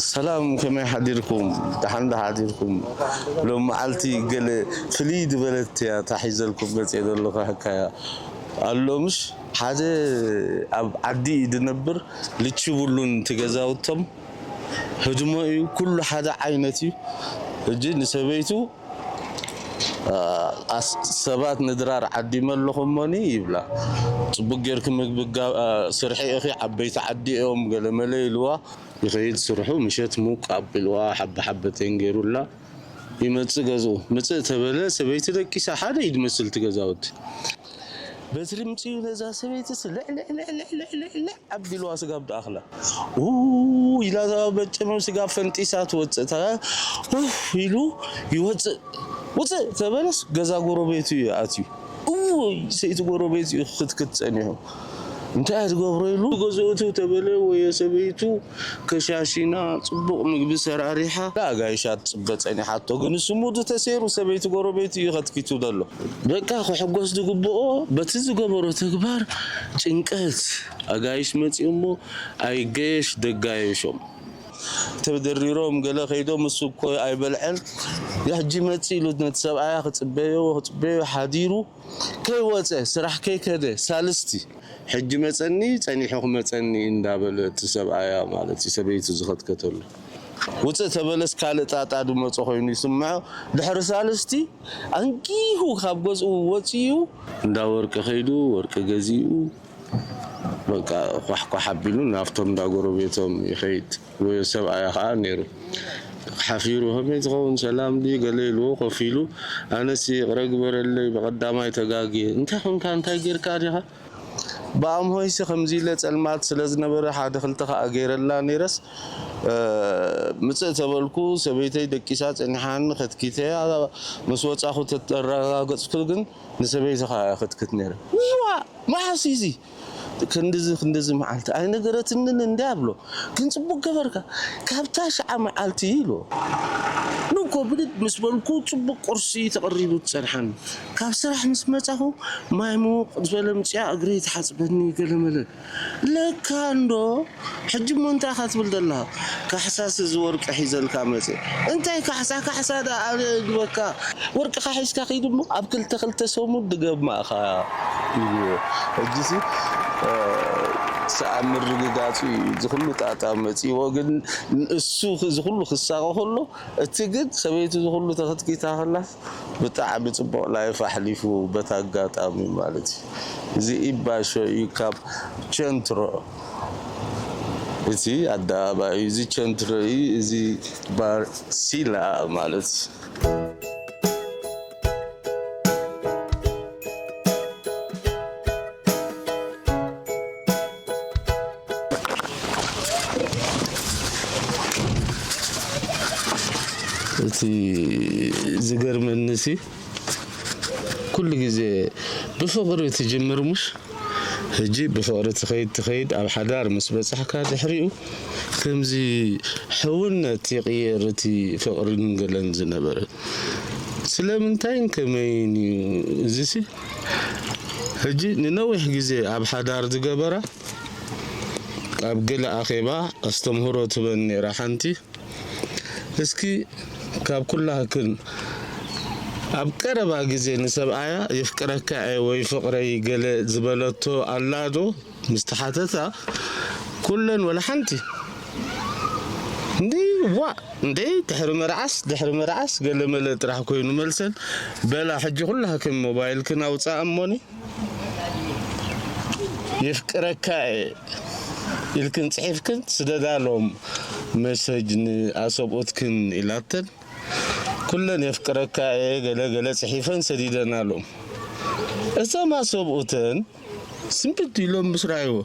ሰላም፣ ከመይ ሓዲርኩም? ደሓን ዶ ሓዲርኩም? ሎም መዓልቲ ገለ ፍልይ ዝበለት እያ እታ ሒዘልኩም መፅየ ዘለኹ ሕካያ። ኣሎ ምሽ ሓደ ኣብ ዓዲ እዩ ዝነብር፣ ልችብሉን ትገዛውቶም ህድሞ እዩ፣ ኩሉ ሓደ ዓይነት እዩ። ሕጂ ንሰበይቱ፣ ኣ፣ ኣስ-፣ ሰባት ንድራር ዓዲመ ኣለኹ እሞኒ ይብላ። ጽቡቅ ጌርኪ ምግቢ ጋ-፣ ኣ፣ ስርሒ ኢኺ፣ ዓበይቲ ዓዲ እዮም ገለ መለ ኢልዋ። ይኸይድ ስርሑ፣ ምሸት ሙቅ ኣቢልዋ፣ ሓበ ሓበ ተንጌሩላ ይመጽእ ገዝኡ። ምጽእ ተበለ፣ ሰበይቲ ደቂሳ ሓደ እዩ ዝመስል እቲ ገዛውቲ። በትሪ ምጽኡ ነዛ ሰበይትስ ልዕልዕልዕልዕልዕ ኣቢልዋ ስጋብ ድኣኽላ። ኡ ኢላ እዛ በጨመም ስጋብ ፈንጢሳ ትወጽእ። እታ ኡፍ ኢሉ ይወጽእ። ውጽእ ተበለስ ገዛ ጎረቤቱ እዩ ኣትዩ። እውይ ሰይቲ ጎረቤት እዩ ክትክት ጸኒሑ። እንታይ እየ ዝገብሮ ኢሉ ገዝኡ እትው ተበለ ወየ ሰበይቱ ከሻሺና ጽቡቕ ምግቢ ሰራሪሓ ኣጋይሻ ትጽበ ጸኒሓቶ። ግን እሱ ሙዱ ተሰይሩ ሰበይቲ ጎረቤት እዩ ከትኪቱ ዘሎ። በቃ ክሕጎስ ዝግብኦ በቲ ዝገበሮ ተግባር ጭንቀት ኣጋይሽ መጺኦሞ ኣይገየሽ ደጋየሾም። ተደሪሮም ገለ ከይዶም እሱ እኮ ኣይበልዐን። ሕጂ መጺ ኢሉ ነቲ ሰብኣያ ክጽበዮ ክጽበዮ ሓዲሩ ከይወጸ ስራሕ ከይከደ ሳልስቲ ሕጂ መጸኒ ጸኒሑ ክመጸኒ እንዳበለ እቲ ሰብኣያ ማለት እዩ ሰበይቱ ዝኸትከተሉ። ውጽእ ተበለስ ካልእ ጣጣ ዝመጾ ኮይኑ ይስምዖ። ድሕሪ ሳልስቲ ኣንጊሁ ካብ ገዝኡ ወጺኡ እንዳ ወርቂ ከይዱ ወርቂ ገዚኡ በቃ ኳሕኳሕ ኣቢሉ ናብቶም እንዳ ጎረቤቶም ይኸይድ። ወይ ሰብኣያ ከዓ ነይሩ። ሓፊሩ ከመይ ትኸውን ሰላም ድዩ ገለ ኢልዎ ኮፍ ኢሉ ኣነስ ይቕረ ግበረለይ ብቐዳማይ ተጋግየ። እንታይ ኾንካ እንታይ ጌርካ ዲኻ? ብኣምሆይሲ ከምዚ ኢለ ጸልማት ስለ ዝነበረ ሓደ ክልተ ከዓ ገይረላ ነይረስ፣ እ፣ ምጽእ ተበልኩ ሰበይተይ ደቂሳ ጸኒሓኒ ከትኪተያ ምስ ወጻኹ ተተረጋገጽኩ ግን ንሰበይቲ ከዓ ክትክት ነይረ። ዋ! መዓስ እዩ እዚ? ክንድዚ ክንድዚ መዓልቲ ኣይነገረትንን እንዲ ኣብሎ። ግን ጽቡቅ ገበርካ። ካብታ ሽዓ መዓልቲ ኢሎ። ንኮ ብድድ ምስ በልኩ ጽቡቅ ቁርሲ ተቐሪቡ ትጸንሓኒ። ካብ ስራሕ ምስ መጻኹ ማይ ምውቕ ዝበለ ምጽያ እግረይ ትሓጽበኒ ገለመለ። ለካ እንዶ ሕጂ እሞ እንታይ ኢኻ ትብል ዘለኻ? ካሕሳስ እዚ ወርቂ ሒዘልካ መጽ እንታይ ካሕሳ ካሕሳ ደኣ ኣነ እግበካ ወርቅኻ ሒዝካ ኺድ እሞ ኣብ ክልተ ክልተ ሰሙን ድገብ ማእኻ ኢልዎ። ሕጂሲ፣ እ፣ ሰኣብ ምርግጋጹ እዩ እዚ ኩሉ ጣጣ መጺዎ። ግን እሱ እዚ ኩሉ ክሳቐ ከሎ፣ እቲ ግን ሰበይቱ እዚ ኩሉ ተኽትኪታ ከላስ ብጣዕሚ ጽቡቕ ላይፍ ኣሕሊፉ በቲ ኣጋጣሚ ማለት እዩ። እዚ ኢባሾ እዩ ካብ ቸንትሮ። እቲ ኣደባባይ እዚ ቸንትሮ እዩ፣ እዚ ባር ሲላ ማለት። እቲ ዝገርመኒ ሲ ኩሉ ግዜ ብፍቕሪ ትጅምር ሙሽ? ሕጂ ብፍቕሪ ትኸይድ ትኸይድ ኣብ ሓዳር ምስ በጻሕካ ድሕሪኡ ከምዚ ሕውነት ይቕየር እቲ ፍቕርን ገለን ዝነበረ። ስለምንታይን ከመይን እዩ እዚሲ? ሕጂ ንነዊሕ ግዜ ኣብ ሓዳር ዝገበራ ኣብ ገለ ኣኼባ ኣስተምህሮ ትበን ነይራ ሓንቲ። እስኪ ካብ ኩላክን ኣብ ቀረባ ግዜ ንሰብኣያ የፍቅረካ እየ ወይ ፍቅረይ ገለ ዝበለቶ ኣላ ዶ ምስ ተሓተታ ኩለን ወላ ሓንቲ እንዲ ዋ እንደ ድሕሪ መርዓስ ድሕሪ መርዓስ ገለ መለ ጥራሕ ኮይኑ መልሰን በላ ሕጂ ኩላክን ሞባይልክን ኣውፅኣ እሞኒ የፍቅረካ እየ ኢልክን ጽሒፍክን ስደዳሎም መሰጅ ንኣሰብኡትክን ኢላተን ኩለን የፍቅረካ እየ ገለ ገለ ጽሒፈን ሰዲደናሎም። እቶም ኣሰብኡተን ስንብድ ኢሎም ምስ ረኣይዎ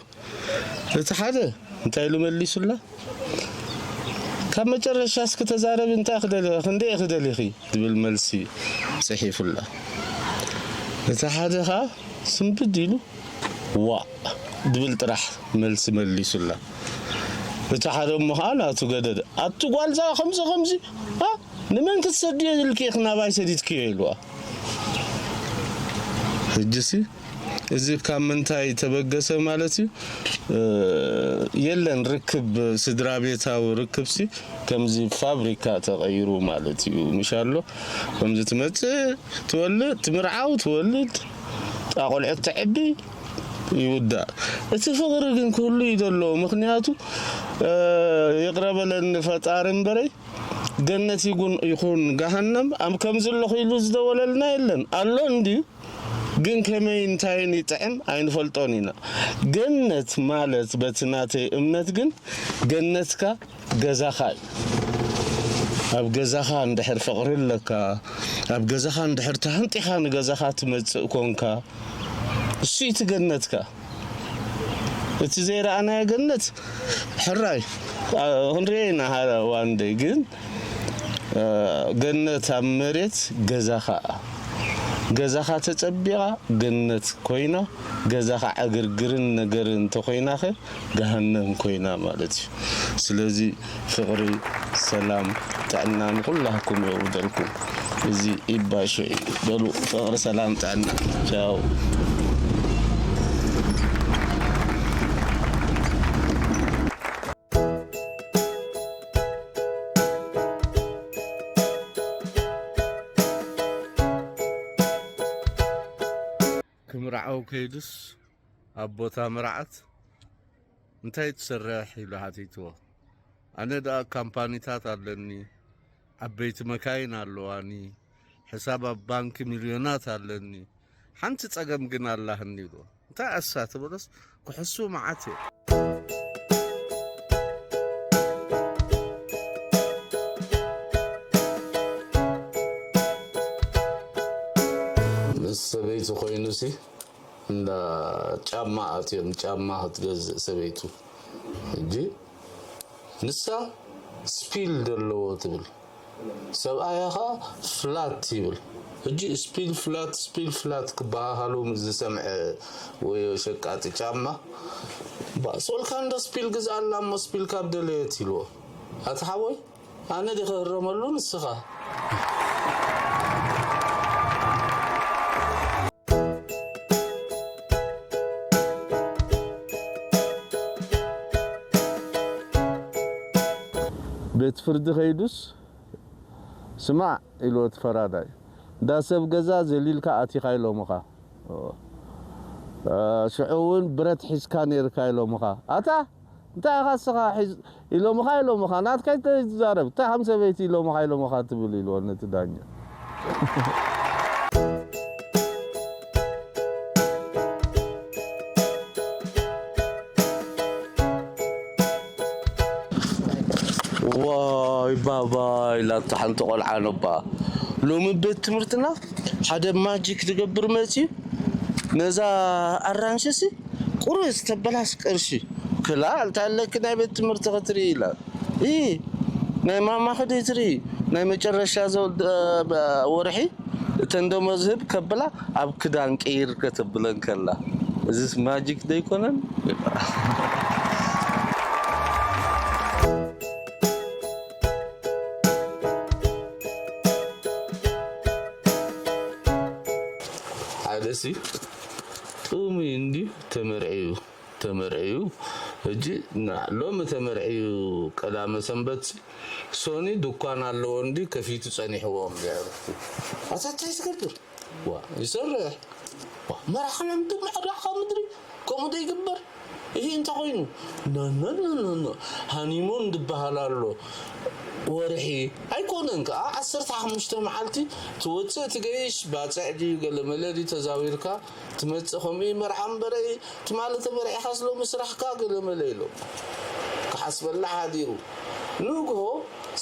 እቲ ሓደ እንታይ ኢሉ መሊሱላ? ካብ መጨረሻ እስኪ ተዛረቢ፣ እንታይ ክደሊ-፣ ክንደይ ክደሊኺ ዝብል መልሲ ጽሒፉላ። እቲ ሓደ ኸኣ ስንብድ ኢሉ ዋእ ድብል ጥራሕ መልሲ መሊሱላ። እቲ ሓደ እሞ ኸዓ ናቱ ገደደ። ኣቲ ጓልዛ ከምዚ ከምዚ፣ ኣ፣ ንመን ክትሰድዮ ኢልኪ ኢኺ ናባይ ሰዲድክዮ ኢልዋ። ሕጂሲ እዚ ካብ ምንታይ ተበገሰ ማለት እዩ? እ፣ የለን ርክብ፣ ስድራ ቤታዊ ርክብሲ ከምዚ ፋብሪካ ተቐይሩ ማለት እዩ። ምሽ ኣሎ ከምዚ ትመጽእ፣ ትወልድ፣ ትምርዓው፣ ትወልድ፣ ኣቆልዑት ተዕቢ፣ ይውዳእ። እቲ ፍቕሪ ግን ክህሉ እዩ ዘለዎ። ምኽንያቱ፣ እ፣ ይቕረ በለኒ ፈጣሪ እምበረይ፣ ገነት ይጉን-፣ ይኹን ገሃነም፣ ኣብ ከምዚ ኣለኹ ኢሉ ዝደወለልና የለን። ኣሎ እንድዩ፣ ግን ከመይ እንታይን ይጥዕም ኣይንፈልጦን ኢና። ገነት ማለት በቲ ናተይ እምነት ግን ገነትካ ገዛኻ እዩ። ኣብ ገዛኻ እንድሕር ፍቕሪ ኣለካ፣ ኣብ ገዛኻ እንድሕር ተሃንጢኻ ንገዛኻ ትመጽእ ኮንካ፣ እሱ እዩ እቲ ገነትካ። እቲ ዘይረኣናዮ ገነት ሕራይ፣ ኣ-፣ ክንሪኦ ኢና ሓደ ዋንደይ። ግን፣ እ፣ ገነት ኣብ መሬት ገዛኻ፣ ገዛኻ ተጸቢቓ ገነት ኮይና፣ ገዛኻ ዕግርግርን ነገርን እንተኾይናኸ ገሃነም ኮይና ማለት እዩ። ስለዚ ፍቕሪ፣ ሰላም፣ ጥዕና ንኹላህኩም የውርደልኩም። እዚ ኢባ ሽዑ እዩ። በሉ፣ ፍቕሪ፣ ሰላም፣ ጥዕና። ቻው። ክምርዓው ከይዱስ ኣብ ቦታ መርዓት እንታይ ትሰርሕ ኢሉ ሓቲትዎ። ኣነ ደኣ ካምፓኒታት ኣለኒ፣ ዓበይቲ መካይን ኣለዋኒ፣ ሕሳብ ኣብ ባንኪ ሚልዮናት ኣለኒ፣ ሓንቲ ጸገም ግን ኣላህኒ ኢልዎ። እንታይ ኣሳ ተበሎስ ክሕሱ መዓት እየ። ምስ ሰበይቲ ኮይኑሲ እንዳ ጫማ ኣትዮም ጫማ ክትገዝእ ሰበይቱ። ሕጂ ንሳ ስፒል ዘለዎ ትብል፣ ሰብኣያ ኸዓ ፍላት ይብል። ሕጂ ስፒል ፍላት፣ ስፒል ፍላት ክበሃሃሉ ምስ ዝሰምዐ ወይ ሸቃጢ ጫማ፣ "ባእ፣ ሶልካ እንዶ ስፒል ግዝኣላ እሞ ስፒል ካብ ደለየት" ኢልዎ። ኣቲ ሓወይ፣ ኣነ ድየ ክህረመሉ ንስኻ? ቤት ፍርዲ ከይዱስ፣ "ስማዕ" ኢልዎ እቲ ፈራዳይ፣ "እንዳ ሰብ ገዛ ዘሊልካ ኣቲኻ ኢሎምኻ። እ፣ ሽዑ እውን ብረት ሒዝካ ነይርካ ኢሎምኻ። ኣታ እንታይ ኢኻ እስኻ ሒዝ-፣ ኢሎምኻ፣ ኢሎምኻ። ናትካ ኣይትዛረብ። እንታይ ከም ሰበይቲ ኢሎምኻ፣ ኢሎምኻ ትብል?" ኢልዎ ነቲ ዳኛ። ዋይ ባባይ ኢላቶ ሓንቲ ቆልዓ ነባ። ሎሚ ቤት ትምህርትና ሓደ ማጂክ ዝገብር መፅዩ፣ ነዛ ኣራንሽሲ ቁርስ ተበላስ ቅርሺ። "ክላ እንታይ ኣለኪ ናይ ቤት ትምህርቲ ክትርኢ?" ኢላ። "ኢ፣ ናይ ማማ ክደይ ትርኢ? ናይ መጨረሻ ዘው-፣ እ፣ ወርሒ እተን ደሞዝ ህብ ከብላ ኣብ ክዳን ቀይር" ከተብለን ከላ፣ "እዚስ ማጂክ ደይኮነን?" ሓደሲ ጥሙይ እንድዩ ተመርዕዩ፣ ተመርዕዩ። ሕጂ ና-፣ ሎሚ ተመርዕዩ ቀዳመ ሰንበት ሶኒ ድኳን ኣለዎ እንዲ ከፊቱ ጸኒሕዎም የዕሩኽቱ። ኣታ እንታይ ትገብር? ዋ፣ ይሰርሕ። ዋ፣ መርዓ ምድሪ፣ መርዓ ምድሪ፣ ከምኡ ዶ ይግበር? ይሄ እንተ ኾይኑ፣ ኖ፣ ኖ፣ ኖ፣ ኖ፣ ኖ። ሃኒሙን ዝበሃል ኣሎ። ወርሒ ኣይኮነን ከኣ፣ ዓሰርተ ሓሙሽተ መዓልቲ ትወጽእ ትገይሽ፣ ባጽዕ ድዩ፣ ገለ መለ ድዩ፣ ተዛዊርካ ትመጽእ፣ ከምኡ እዩ መርዓ እምበረይ፣ ትማሊ ተመርዒኻስ ሎሚ ስራሕካ፣ ገለ መለ ኢሎም። ክሓስበላ ሓዲሩ። ንግሆ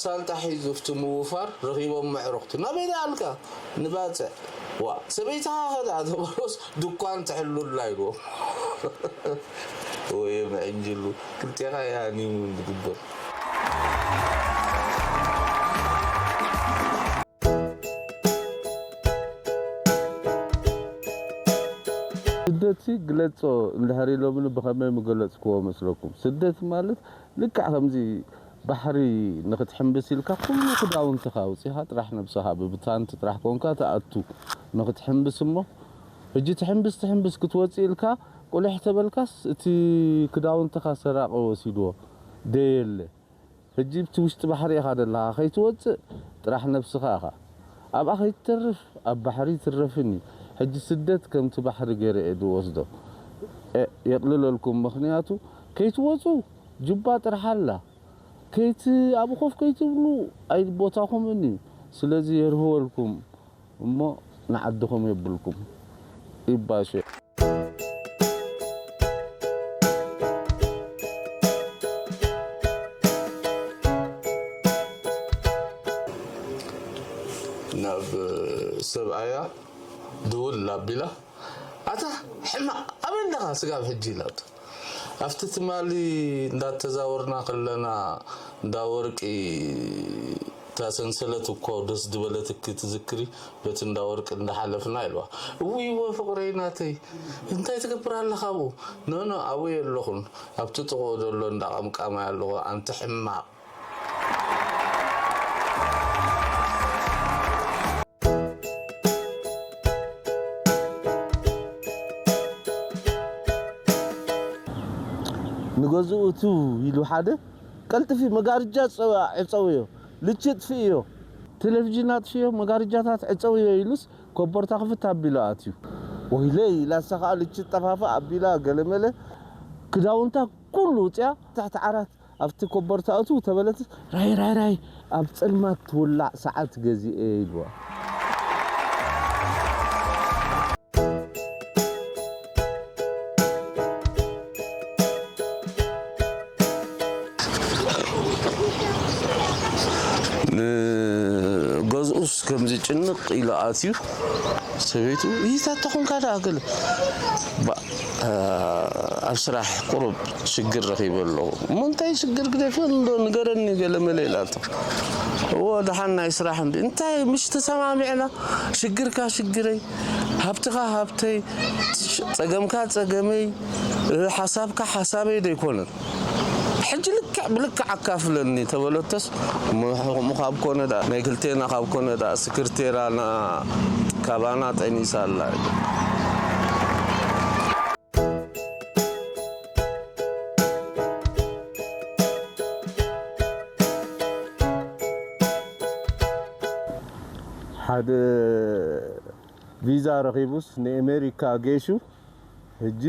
ሳንጣ ሒዙ፣ ኣብቲ ምውፋር ረኺቦም መዕረኽቱ። ናበይ ደኣልካ? ንባጽዕ። ዋ፣ ሰበይትኻ ኸ ደኣ ተበሎስ፣ ድኳን ትሕሉላ ኢልዎም። ወይ ምዕንጅሉ ክልቴኻ እዩ ሃኒሙን ዝግበር። ስደትሲ ግለጾ እንድሕር ኢሎምኒ ብኸመይ ምገለጽክዎ መስለኩም? ስደት ማለት ልክዕ ከምዚ ባሕሪ ንኽትሕምብስ ኢልካ ኩሉ ክዳውንትኻ ኣውጺኻ ጥራሕ ነብስኻ ብብታንቲ ጥራሕ ኮንካ ትኣቱ ንኽትሕምብስ እሞ፣ ሕጂ ትሕምብስ ትሕምብስ ክትወጽእ ኢልካ ቁሊሕ ተበልካስ እቲ ክዳውንትኻ ሰራቒ ወሲድዎ ደየለ። ሕጂ ብቲ ውሽጢ ባሕሪ ኢኻ ዘለኻ፣ ከይትወጽእ ጥራሕ ነብስኻ ኢኻ። ኣብኣ ከይትተርፍ ኣብ ባሕሪ ትረፍን እዩ። ሕጂ ስደት ከምቲ ባሕሪ ገይረ እየ ዝወስዶ። የ-፣ የቕልለልኩም፣ ምኽንያቱ ከይትወጹ ጁባ ጥራሕ ኣላ። ከይት-፣ ኣብኡ ኮፍ ከይትብሉ ኣይ ቦታኹምን እዩ። ስለዚ የርህወልኩም እሞ ንዓድኹም የብልኩም። ይባሸ። ናብ ሰብኣያ ድውል ኣቢላ፣ "ኣታ ሕማቕ፣ ኣበይ ኣለኻ ስጋብ ሕጂ?" ኢላቶ። ኣብቲ ትማሊ እንዳተዛወርና ከለና እንዳ ወርቂ እታ ሰንሰለት እኮ ደስ ዝበለትኪ ትዝክሪ፣ በቲ እንዳ ወርቂ እንዳሓለፍና ኢልዋ። "እውይ እወ ፍቕረይ ናተይ፣ እንታይ ትገብር ኣለኻ ኣብኡ?" "ኖ ኖ፣ ኣብኡ የለኹን፣ ኣብቲ ጥቕኡ ዘሎ እንዳ ቐምቃማይ ኣለኹ፣ ኣንቲ ሕማቕ." ንገዝኡ እትው ኢሉ ሓደ፣ "ቀልጥፊ መጋርጃ ጸ-፣ ዕጸውዮ፣ ልቺ ጥፍእዮ፣ ቴሌቪዥን ኣጥፍዮ፣ መጋርጃታት ዕጸውዮ" ኢሉስ ኮቦርታ ክፍት ኣቢሉ ኣትዩ። "ወይለይ" ኢላ እሳ ኸኣ ልቺ ጠፋፋ ኣቢላ ገለመለ ክዳውንታ ኩሉ ውጽያ ትሕቲ ዓራት ኣብቲ ኮቦርታ እትው ተበለት፣ "ራይ ራይ ራይ ኣብ ጸልማት ትውላዕ ሰዓት ገዚኤ" ኢልዋ። ንገዝኡስ ከምዚ ጭንቕ ኢሉ ኣትዩ፣ ሰበይቱ "ይታ ተኾንካ ደኣ" ገለ። ባ-፣ ኣብ ስራሕ ቁሩብ ሽግር ረኺበ ኣለኹ። "እሞ እንታይ ሽግር ግደፍ እንዶ ንገረኒ" ገለ መለ ኢላቶ። "እዎ ደሓን ናይ ስራሕ እንዲ እንታይ ምሽ ተሰማሚዕና፣ ሽግርካ ሽግረይ፣ ሃብትኻ ሃብተይ፣ ጸገምካ ጸገመይ፣ ሓሳብካ ሓሳበይ ዶ ኣይኮነን?" "ሕጂ ልክዕ ብልክዕ ኣካፍለኒ" ተበለቶስ፣ "እሞ ከምኡ ካብ ኮነ ደኣ፣ ናይ ክልቴና ካብ ኮነ ደኣ፣ ስክርቴራና ካባና ጠኒሳ ኣላ" ኢሉ። ሓደ ቪዛ ረኺቡስ ንኤሜሪካ ጌሹ፣ ሕጂ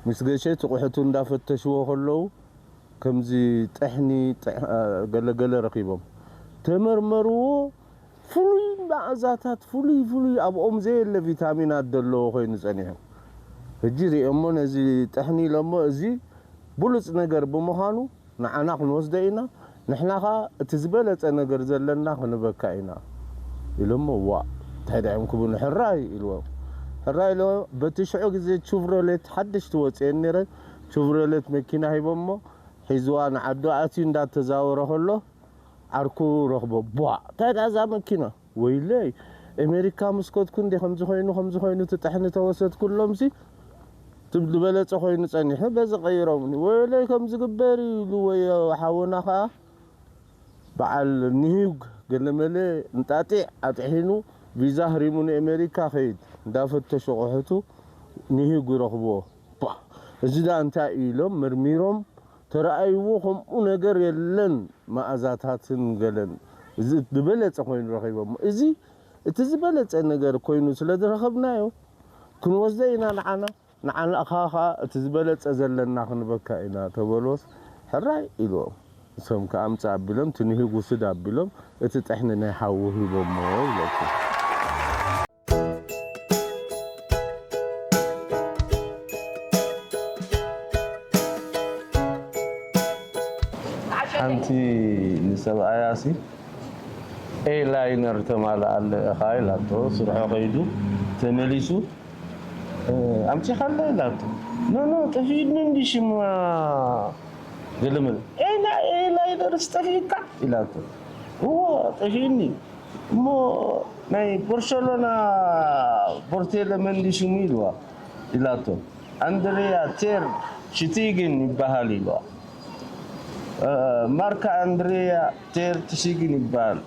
ምስ ገሸ ትቑሕቱ እንዳፈተሽዎ ከለዉ፣ ከምዚ ጥሕኒ፣ ጥሕ-፣ ገለገለ ረኺቦም ተመርመርዎ። ፍሉይ መኣዛታት፣ ፍሉይ ፍሉይ ኣብኦም ዘየለ ቪታሚናት ዘለዎ ኮይኑ ጸኒሑ። ሕጂ ሪኦሞ ነዚ ጥሕኒ ኢሎሞ፣ "እዚ ብሉጽ ነገር ብምዃኑ ንዓና ክንወስዶ ኢና፣ ንሕና ኸኣ እቲ ዝበለጸ ነገር ዘለና ክንበካ ኢና" ኢሎሞ። "ዋእ፣ እንታይ ደኣ እዮም ክብሉ?" "ሕራይ" ኢልዎም። ሕራይ ኢሎ፣ በቲ ሽዑ ግዜ ቹቭሮሌት ሓደሽቲ ወጽኤን ነይረን። ቹቭሮሌት መኪና ሂቦሞ፣ ሒዝዋ ንዓዱ ኣትዩ እንዳተዛወረ ከሎ፣ ዓርኩ ረኽቦ። "ቧ! እንታይ ደኣ እዛ መኪና? ወይለይ! ኤሜሪካ ምስ ከድኩ እንዴ ከምዚ ኮይኑ፣ ከምዚ ኮይኑ፣ እቲ ጥሕኒ ተወሰድኩሎምሲ፣ እቲ ዝበለጸ ኮይኑ ጸኒሑ፣ በዚ ቀይሮምኒ። ወይለይ ከምዚ ግበር" ኢሉ፣ ወይ ሓውና ኸኣ በዓል ንሂግ ገለመለ እንጣጢዕ ኣጥሒኑ፣ ቪዛ ህሪሙ ንኤሜሪካ ኸይድ። እንዳፈተሹ ኣቑሑቱ ንሂግ ይረኽብዎ። ቧ! እዚ ደኣ እንታይ እዩ ኢሎም መርሚሮም፣ ተረኣይዎ ከምኡ ነገር የለን፣ መኣዛታትን ገለን። እዚ ዝበለጸ ኮይኑ ረኺቦሞ። እዚ እቲ ዝበለጸ ነገር ኮይኑ ስለ ዝረኸብናዮ፣ ክንወስዶ ኢና ንዓና፣ ንዓና ኸኣ እቲ ዝበለጸ ዘለና ክንበካ ኢና ተበልዎስ፣ ሕራይ ኢልዎም። ንሶም ከኣ ኣምጽእ ኣቢሎም፣ ትንሂግ ውስድ ኣቢሎም፣ እቲ ጥሕኒ ናይ ሓዉ ሂቦሞ ይብለኩም። ሓንቲ ንሰብኣያሲ ኤላይነር ተማልኣለ ኢኻ ኢላቶ፣ ስርሖ ከይዱ ተመሊሱ፣ "እ፣ ኣምጺኻለ?" ኢላቶ። ኖ ኖ፣ ጠፊኡኒ እንዲ ሽማ። ገለመለ። ኤላ፣ ኤላ ይደርስ ጠፊኡካ? ኢላቶ። እዎ፣ ጠፊኡኒ። እሞ ናይ ቦርሸሎና ቦርቴለ መንዲ ሽሙ ኢልዋ? ኢላቶ። ኣንድሪያ ቴር ሽቲግን ይበሃል ኢልዋ። እ፣ ማርካ ኣንድሪያ ቴር ሽቲግን ይበሃል።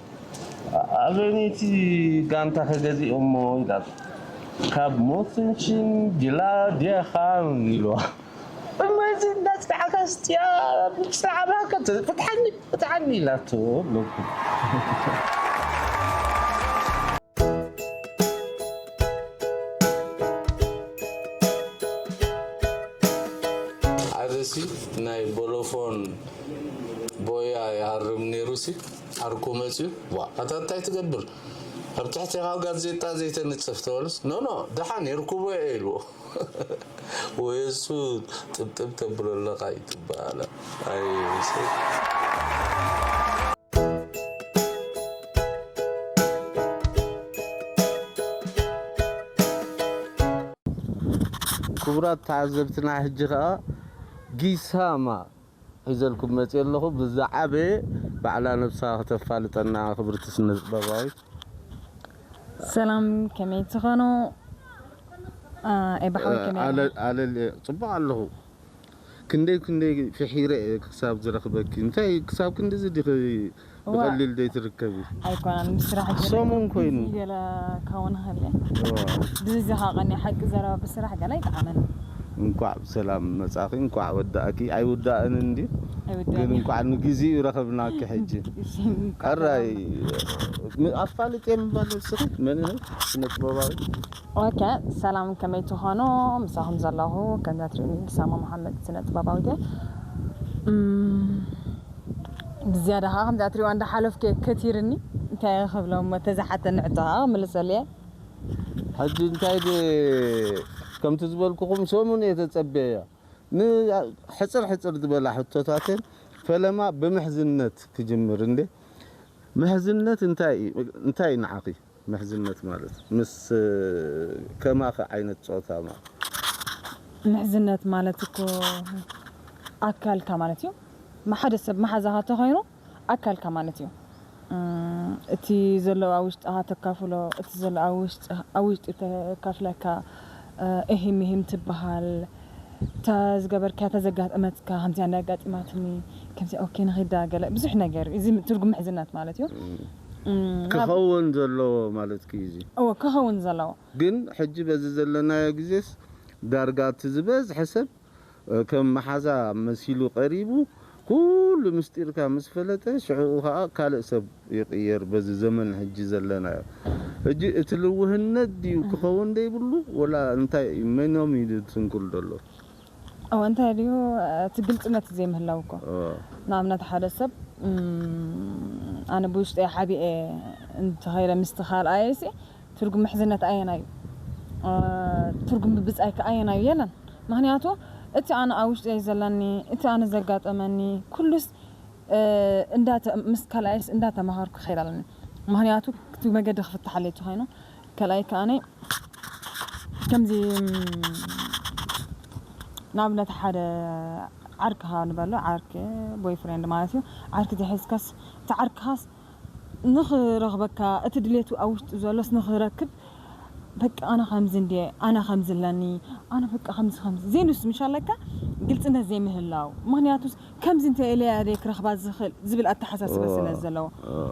ኣበይነይቲ ጋንታ ከገዚኦሞ? ኢላቶ። ካብ ሞትንሽን ጅላድያኻን ኢልዋ። እመዚ እንዳጽናዕካ ስትያ ብስራሕ ኣባካ ፍትሓኒ፣ ፍትሓኒ ኢላቶ ኣለኩ። ሓደሲ ናይ ቦሎፎን ቦያ ይሃርም ነይሩሲ ዓርኩ መፅዩ፣ ዋ ኣታ እንታይ ትገብር ኣብ ትሕቲ ካብ ጋዜጣ ዘይተንፅፍ ተበሉስ፣ ኖ ኖ ደሓን የርኩቦ እየ ኢልዎ። ወይ እሱ ጥብጥብ ተብሎ ኣለኻ እዩ ትበሃላ። ኣይ፣ ክቡራት ተዓዘብትና፣ ሕጂ ኸኣ ጊሳማ ሒዘልኩም መፅእ ኣለኹ። ብዛዕበ ባዕላ ነብሳ ክተፋልጠና ክብርቲ ስነ ጥበባዊት። ሰላም፣ ከመይ ትኾኑ? አ፣ ኤባሓወይ ከመይ ኣለ- ኣለል- ፅቡቕ ኣለኹ። ክንደይ ክንደይ ፍሒረ እየ ክሳብ ዝረኽበኪ። እንታይ ክሳብ ክንድዚ ዲኺ ብቐሊል ደይ ትርከቢ? ኣይኮነን፣ ብስራሕ ገለ ሰሙን ኮይኑ። ገለ ካውን ኸለ ብዝኻ ቀኒ ሓቂ ዘረባ ብስራሕ ገለ ኣይጠዓመን። እንኳዕ ብሰላም መጻኺ፣ እንኳዕ ወዳእኪ። ኣይውዳእን እንዲ ግን ኣይወዳእን። እንኳዕ ንግዚኡ ረኸብናኪ ሕጂ። እሺ፣ እንኳዕ ኣራይ ሰላም። ኣፋልጥ የምባል ስኺ መን ስነ ጥበባዊ ኦኬ፣ ሰላም ከመይ ትኾኑ? ምሳኹም ዘለኹ ከምዛ ትርእኒ ሳማ መሓመድ ስነ ጥበባዊት እየ። እም፣ ብዝያዳ ኸዓ ከምዛ ትርእዋ እንዳሓለፍኩ እየ ከቲርኒ። እንታይ እየ ክብሎ እሞ፣ ተዝሓተኒ ሕቶ ኸዓ ክምልሰሉ እየ። ሕጂ እንታይ ድ- ከምቲ ዝበልኩኹም ሰሙን እየ ተጸበያ። ንሕጽር ሕጽር ዝበላ ሕቶታትን ፈለማ ብምሕዝነት ክጅምር እንዴ። ምሕዝነት እንታይ እዩ? እንታይ እዩ ንዓኺ ምሕዝነት ማለት? ምስ ከማኺ ዓይነት ጾታ ማለት? ምሕዝነት ማለት እኮ ኣካልካ ማለት እዩ። ሓደ ሰብ መሓዛኻ ተኾይኑ ኣካልካ ማለት እዩ። እም፣ እቲ ዘሎ ኣብ ውሽጥኻ ተካፍሎ፣ እቲ ዘሎ ኣብ ውሽጢ፣ ኣብ ውሽጢ ተካፍለካ፣ እ፣ እሂም እሂም ትበሃል። እታ ዝገበርካያ፣ እታ ዘጋጠመትካ፣ ከምዚኣ እንዳጋጢማትኒ፣ ከምዚኣ ኦኬ ንኺዳ ገለ ብዙሕ ነገር እዩ። እዚ ትርጉም ምሕዝነት ማለት እዩ። እም፣ ናብ- ክኸውን ዘለዎ ማለት እዩ እዚ። እወ፣ ክኸውን ዘለዎ። ግን ሕጂ በዚ ዘለናዮ ግዜስ ዳርጋ እቲ ዝበዝሐ ሰብ እ፣ ከም መሓዛ መሲሉ ቀሪቡ፣ ኩሉ ምስጢርካ ምስ ፈለጠ፣ ሽዕኡ ኸዓ ካልእ ሰብ ይቕየር። በዚ ዘመን ሕጂ ዘለናዮ፣ ሕጂ እቲ ልውህነት ድዩ ክኸውን ደይብሉ፣ ወላ እንታይ እዩ? መኖም እዩ ዝትንኩል ዘሎ? እወ፣ እንታይ ድዩ፣ እቲ ግልጽነት ዘይምህላው እኮ። ኦ። ንኣብነት ሓደ ሰብ፣ እም፣ ኣነ ብውሽጠይ ሓቢኤ እንተኸይደ ምስቲ ካልኣየሲ፣ ትርጉም ምሕዝነት ኣየናይ እዩ? እ፣ ትርጉም ብብጻይ ከ ኣየናይ እዩ? የለን። ምኽንያቱ እቲ ኣነ ኣብ ውሽጠይ ዘለኒ፣ እቲ ኣነ ዘጋጠመኒ ኩሉስ፣ እ፣ እንዳተ-፣ ምስ ካልኣይስ እንዳተማሃርኩ ክኸይድ ኣለኒ። ምኽንያቱ እቲ መገዲ ክፍታሓለይ ተኾይኑ፣ ካልኣይ ከኣነ ከምዚ፣ እም፣ ንኣብነት ሓደ ዓርክኻ ንበሎ፣ ዓርኪ፣ ቦይፍሬንድ ማለት እዩ። ዓርኪ ተሒዝካስ፣ እቲ ዓርክኻስ ንኽረኽበካ፣ እቲ ድሌቱ ኣብ ውሽጡ ዘሎስ ንኽረክብ፣ በቃ ኣነ ከምዚ እንድየ፣ ኣነ ከምዚ ኣለኒ፣ ኣነ በቃ ከምዚ ከምዚ። ዘይንሱ ምሽ ኣለካ፣ ግልጽነት ዘይምህላው። ምኽንያቱስ ከምዚ እንተ ኢለያ ድየ ክረኽባ ዝኽእል ዝብል ኣተሓሳስባ ስለ ዘለዎ።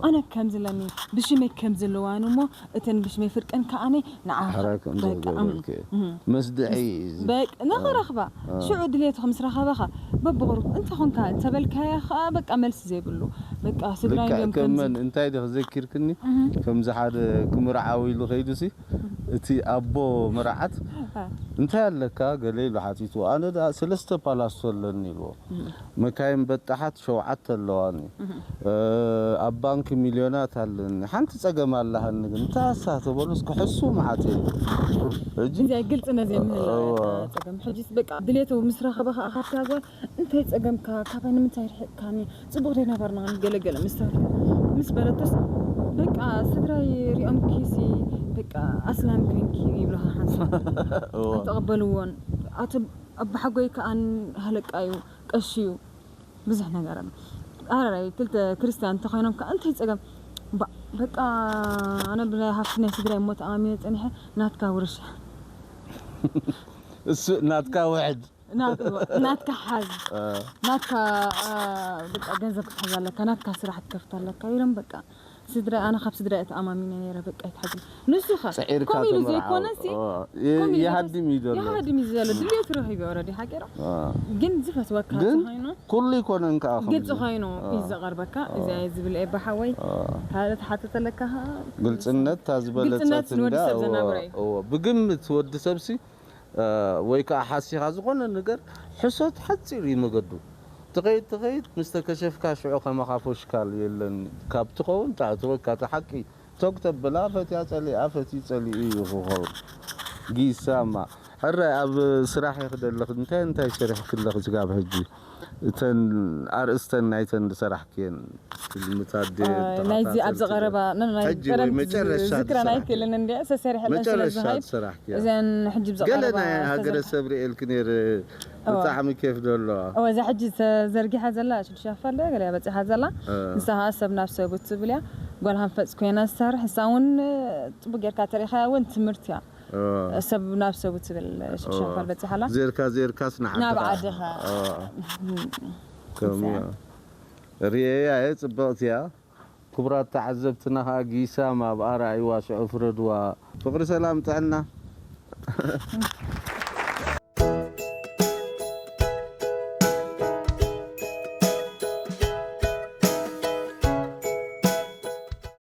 ኣነ ከምዚ ኣለኒ፣ ብሽመይ ከምዚ ኣለዋኒ እሞ፣ እተን ብሽመይ ፍርቀን ከኣኒ ንዓኻ ሓራይ ከም በቃ፣ ዘገብረልኪ እም፣ እም። መስድዒ እዩ እዚ። በቃ፣ ንኽረኽባ። ሽዑ ድሌትኻ ምስ ረኸበኻ፣ በብቕሩብ እንተ ኾንካ እንተበልካያ ኸኣ በቃ መልሲ ዘይብሉ። በቃ ስድራይ ልክዕ እንድዮም ከም ከምዚ። መን፣ እንታይ ዶ ዘኪርክኒ? እህ። ከምዚ ሓደ ክምርዓው ኢሉ ኸይዱሲ፣ እቲ ኣቦ መርዓት፣ እ። "እንታይ ኣለካ?" ገለ ኢሉ ሓቲቱ። ኣነ ደኣ ሰለስተ ፓላሶ ኣለኒ ኢልዎ። እህ። መካይን በጣሓት ሸውዓተ ኣለዋኒ። እህ። እ፣ ኣብ ባንክ ሚልዮናት ኣለኒ። ሓንቲ ጸገም ኣላሃኒ ግን፣ እንታይ እሳ ተበሉስ ክሕሱ መዓት እየ። ሕጂ እዚኣ ግልጽነት ዘይምህላው እያ እዋ። እታ ጸገም። ሕጂስ በቃ ድሌቱ ምስ ረኸበ ኸኣ ካብታ ጓል፣ "እንታይ ጸገምካ? ካባይ ንምንታይ ርሒቕካኒ? ጽቡቕ ዶ ኣይነበርናን?" ገለ ገለ ምስ ተብሎ፣ ምስ በለቶስ፣ በቃ ስድራይ ሪኦምኪሲ በቃ ኣስላም ኮንኪ ይብሉኻ ሓንሳብ። እዋ። ኣይተቐበልዎን። ኣቶም ኣባሓጎይ ከኣ ሃለቃ እዩ፣ ቀሺ እዩ፣ ብዙሕ ነገር ኣሎ። ኣራራይ ክልተ ክርስትያን እንተኾይኖም ከኣ እንታይ ጸገም? ባ- በቃ ኣነ ብናይ ሃፍቲ ናይ ስድራይ እሞ ተኣማሚነ ጸኒሐ፣ ናትካ ውርሻ። እሱ ናትካ ውሕድ ናት- ናትካ ሓዝ፣ ናትካ አ፣ በቃ ገንዘብ ክትሕዝ ኣለካ፣ ናትካ ስራሕ ክትከፍት ኣለካ ኢሎም። በቃ ስድራይ፣ ኣነ ካብ ስድራይ ተኣማሚነ ነይረ፣ በቃ ይትሓዝ። ንሱ ኸ ጽዒርካ ከምኡ ኢሉ ተመርዓው። ዘይኮነሲ ኦ፣ ከምኡ ኢሉ ይሃድም እዩ ዘሎ። ይሃድም እዩ ዘሎ፣ ድልየቱ ረኺቡ ኦረዲ ሓቂሮ። ኦ። ግን ዝፈትወካ ግን ኮይኑ ኩሉ ይኮነን ከኣ ግልፂ ከምዚ። ኮይኑ እዩ ዘቐርበካ። እዚ ዝብል ኤባ ሓወይ ካልእ ተሓተተ ኣለካ ኸ ግልጽነት እታ ዝበለጸት ግልጽነት ንወዲ እንዳ ሰብ እዎ፣ ዘናብረ እዩ። እዎ። ብግምት ወዲ ሰብሲ እ፣ ወይ ከዓ ሓሲኻ ዝኾነ ነገር ሕሶት ሓፂር እዩ መገዱ። ትኸይድ ትኸይድ ምስ ተከሸፍካ ሽዑ ከማኻ ፎሽካል የለን። ካብ ትኸውን ታእትወካ እቲ ሓቂ ቶግ ተብላ ፈትያ ጸሊኣ ፈትዩ ጸሊኡ እዩ ክኸውን። ጊሳማ ሕራይ ኣብ ስራሕ ይኽደለኽ እንታይ እንታይ ሰሪሕክለኽ ስጋብ ሕጂ እተን ኣርእስተን ናይተን ዝሰራሕክየን ፊልምታት ድየ ናይዚ ኣብዚ ተኸታተልቲ ቀረባ ድየ? ሕጂ ወይ መጨረሻ ዝክራ ዝሰራሕክየን? ኣይክእልን እንዲ ሰሰሪሐለን ስለ መጨረሻ ዝሃይድ ዝሰራሕክየን እዘን ሕጂ ገለ ብዝቐረባ ናይ ሃገረ ዝተዘርግሐ- ሰብ ርእየልክ ነይረ ብጣዕሚ ኬፍ ደለዋ እወ እዛ ሕጂ ተዘርጊሓ ዘላ ሽዱሽተ ሻፋ ኣለ ገለ በፂሓ ዘላ ንሳ ከዓ ሰብ ናብ ሰቡ ትብል እያ። ጓል ሃንፈፅ ኮይና ዝሰርሕ ንሳ እውን ፅቡቅ ጌርካ ተሪኻያ እውን ትምህርቲ እያ። ሰብ ናብ ሰቡ ትብል ሽዱሽተ ሻፋ በፂሓ ኣላ። ዜርካ ዜርካስ ንዓድኻ ናብ ዓድኻ ከምኡ እያ። ርእየያ እየ ጽብቕቲ እያ። ክቡራት ተዓዘብትና ከዓ ጊሳም ኣብ ኣርኣይዋ ሽዑ ፍረድዋ። ፍቕሪ ሰላም ጥዕና